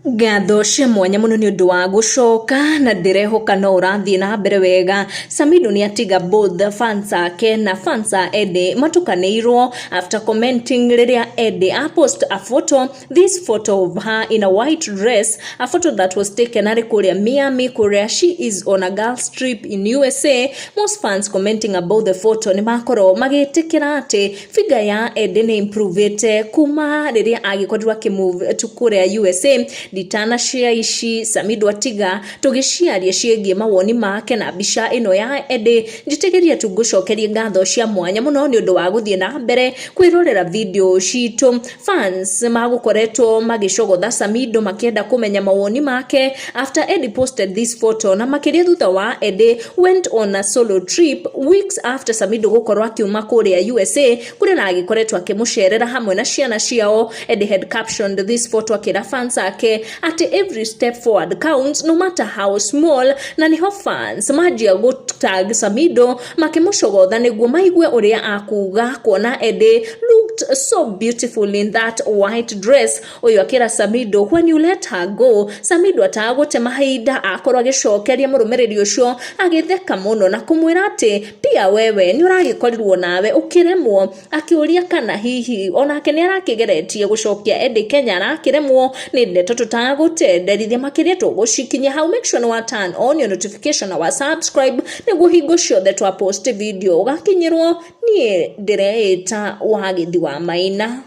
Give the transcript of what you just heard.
Ngatho cia mwanya mũno nĩ ũndũ wa gũcoka na ndĩrehoka no ũrathiĩ na mbere wega. Samidoh nĩ atiga both fans ake na fans a Eddie matukanĩirwo after commenting rĩrĩa Eddie a post a photo, this photo of her in a white dress, a photo that was taken arĩ kũrĩa Miami, kũrĩa she is on a girls trip in USA. Most fans commenting about the photo nĩ makorwo magĩtĩkĩra atĩ figure ya Eddie nĩ improvĩte kuma rĩrĩa agĩkorirwo akĩmove to kũrĩa USA. Nditana cia ici Samidoh atiga tũgĩciaria ciĩgiĩ mawoni make na mbica ĩno ya Eddie. Njĩtĩkĩrie tu ngũcokerie ngatho cia mwanya mũno nĩ ũndũ wa gũthiĩ na mbere kwĩrorera video citũ. Fans magũkoretwo magĩcogotha Samidoh makĩenda kũmenya mawoni make after Eddie posted this photo, na makĩria thutha wa Eddie went on a solo trip weeks after Samidoh gũkorwo akiuma kũrĩa USA, kũrĩa aragĩkoretwo akĩmũcerera hamwe na ciana ciao. Eddie had captioned this photo akĩra fans ake atĩ every step forward counts, no matter how small, na niho fans manjia gũtag Samidoh makĩmũcogotha nĩguo maigue ũrĩa akuga, kuona Eddie looked so beautiful in that white dress. Ũyũ akĩra Samidoh, "When you let her go." Samidoh atagũte mahinda akorwo agĩcokeria mũrũmĩrĩri ũcio agĩtheka mũno na kũmwĩra atĩ pia wewe nĩ ũragĩkorirwo nawe ũkĩremwo, akĩũria kana hihi onake nĩ arakĩgeretie gũcokia Eddie Kenya arakĩremwo. Nĩ ndeto tũtagũtenderithia makĩria, tũgũcikinyia hau. Make sure nĩ wa turn on your notification na wa subscribe nĩguo hingo ciothe twa post video ũgakinyĩrwo. Niĩ ndĩreĩta Wagĩthi wa Maina.